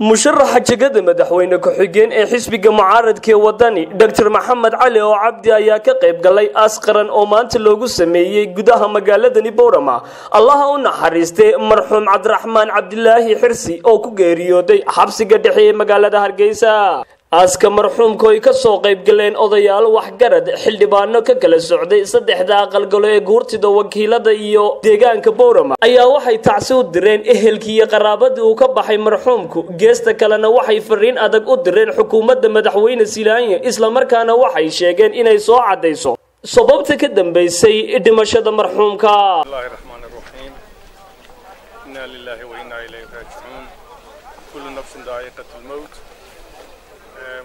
Musharaxa jegada madaxweyne ku-xigeen ee xisbiga mucaaradka ee Wadani, Dr Maxamed Cali oo Cabdi, ayaa ka qayb galay aas qaran oo maanta loogu sameeyey gudaha magaaladani Boorama Allaha u naxariistay marxuum Cabdiraxmaan Cabdilaahi Xirsi oo ku geeriyooday xabsiga dhexe ee magaalada Hargeysa. Aaska marxuumka ay ka soo qayb galeen odayaal, waxgarad, xildhibaano ka kala socday saddexda aqalgalo ee guurtida, wakiilada iyo deegaanka Boorama ayaa waxay tacsi u direen ehelkii iyo qaraabadii uu ka baxay marxuumku. Geesta kalena waxay fariin adag u direen xukuumadda madaxweyne Silaanya, islamarkaana waxay sheegeen inay soo caddayso sababta ka dambeysay dhimashada marxuumka. الله الرحمن الرحيم، إنا لله وإنا إليه راجعون، كل نفس ذائقة الموت.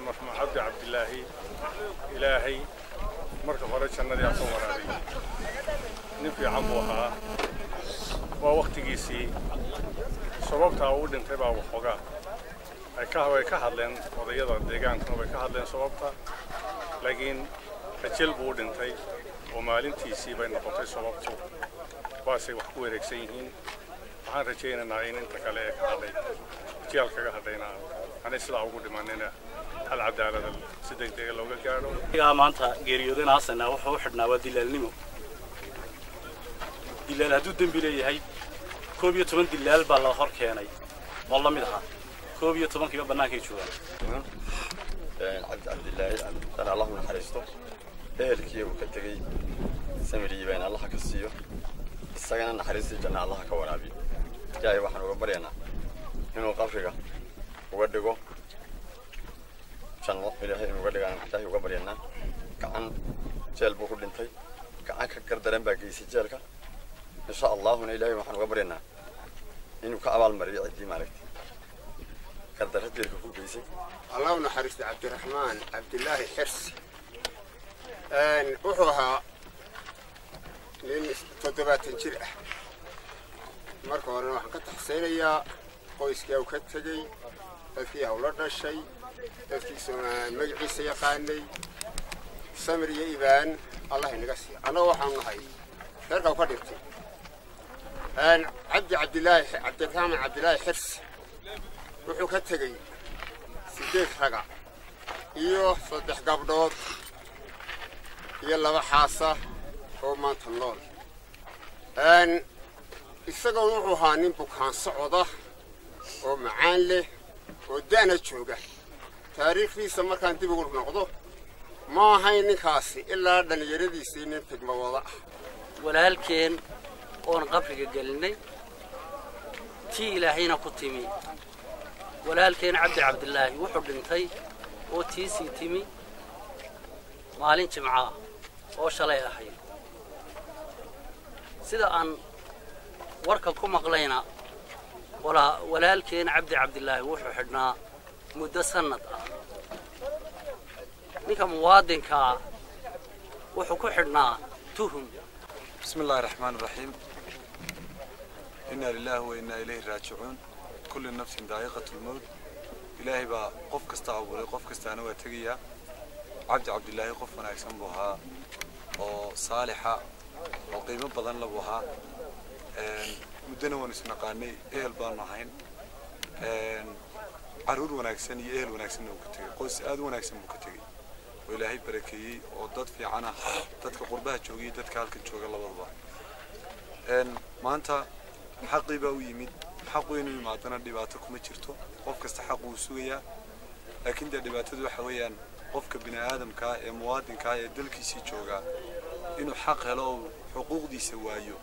Marxuum Cabdi Cabdilaahi, Ilaahay marka hore jannadii ha ka waraabiyo. Nin fiican buu ahaa, waa wakhtigiisii. Sababtaa uu dhintay baa waxoogaa ay ka way ka hadleen odayada deegaankuna, way ka hadleen sababta, laakiin ajal buu u dhintay oo maalintiisii bay noqotay sababtu, baasay wax ku wareegsan yihiin. Waxaan rajaynaynaa in inta kale ee ka hadhay jiyaal kaga hadhayna aanay sidaa ugu dhimanina, hal cadaalada si degdega looga gaadho. Maanta geeriyoodana hasanaa wuxuu u xidhnaa waa dilaalnimo. Dilaal hadduu dembi leeyahay, 11 dilaal baa la hor keenay oo la mid ahaa, 11-kiiba bannaankay joogaan. Cabdi Cabdilaahi dan Allah u naxariisto, ehelkii uu ka tegey samiriiba in Allaha ka siiyo, isagana naxariistii janna Allaha ka waraabiyo. Ilaahay waxaan uga baryaynaa inuu qabriga uga dhigo janno. Ilaahay inuu uga dhigaan Ilaahay uga baryaynaa. Gacan jeel buu ku dhintay, gacan ka gardaran baa geysay jeelka. Insha Allahuna Ilaahay waxaan uga baryaynaa inuu ka abaalmariyo ciddii maaragtay gardarra jeelka ku geysay. Allah u naxariista Cabdiraxmaan Cabdilaahi Xirsi. Wuxuu ahaa nin 70 jir ah. Marka horena waxaan ka taxsaynayaa qoyskii u ka tegey, dadkii hawla dhashay, dadkii magaciisa yaqaanay. Samir iyo ibaan Allah inaga siiya. Annaga waxaanu nahay reerka u ka dhintay Cabdi Cabdilaahi. Cabdiraxmaan Cabdilaahi Xirsi wuxuu ka tegey 8 raga iyo 3 gabdhood iyo 2 xaasa oo maanta nool. Isagoo wuxuu ahaa nin bukaan socoda oo macaan leh oo da'na jooga. Taariikhdiisa markaan dib ugu noqdo, ma ahayn ninkaasi ilaa dhallinyaradiisii nin tigma wada ah. Walaalkeen oon qabriga gelinay, tii Ilaahayna ku timi. Walaalkeen Cabdi Cabdilaahi wuxuu dhintay oo tiisii timi maalin Jimcaah oo shalay ahayd. Sida aan warka ku maqlayna, walaalkeen Cabdi Cabdilaahi wuxuu xidhnaa muddo sannad ah. Ninka muwaadinkaa wuxuu ku xidhnaa tuhum. بسم الله الرحمن الرحيم، إنا لله وإنا إليه راجعون، كل نفس ذائقة الموت. Ilaahay baa qof kasta abuuray, qof kastaana waa tegayaa. Cabdi Cabdilaahi qof wanaagsan buu ahaa oo saalixa oo qiimo badan labuu ahaa. Muddona waanu isnaqaanay, ehel baanu ahayn. Caruur wanaagsan iyo ehel wanaagsanna uu ka tegey, qoys aad u wanaagsan buu ka tegey oo Ilaahay barakeeyey oo dad fiican ah, dadka qurbaha joogay iyo dadka halkan jooga labadaba. Maanta xaqii baa u yimid. Xaqu inuu yimaadana dhibaato kuma jirto, qof kasta xaq wuu sugayaa. Laakiin dee dhibaatadu waxa weeyaan qofka bini aadamkaa ee muwaadinkaa ee dalkiisii joogaa inuu xaq helo oo xuquuqdiisa waayo,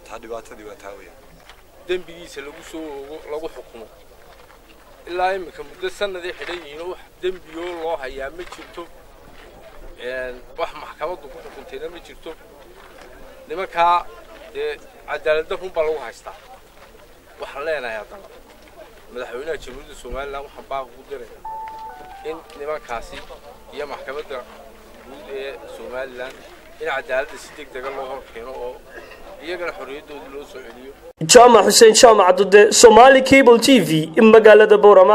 taa dhibaatadii waa taa weeyaan. Dembigiisa lagu soo oogo, lagu xukumo. Ilaa iminka muddo sannaday xidhan yihiin oo wax dembiyoo loo hayaa ma jirto, wax maxkamaddu ku xukuntayna ma jirto. Nimankaa dee cadaalad darrun baa lagu haystaa. Waxaan leenahay haddaba madaxweynaha Jamhuuriyadda Somaliland waxaan baaq ugu diraya in nimankaasi iyo maxkamadda guud ee Somaliland in cadaaladda si deg dega loo hor keeno oo iyagana xorriyaddoodii loo soo celiyo. Jaamac Xuseen Jaamac Dude, Somali Cable TV, magaalada Boorama.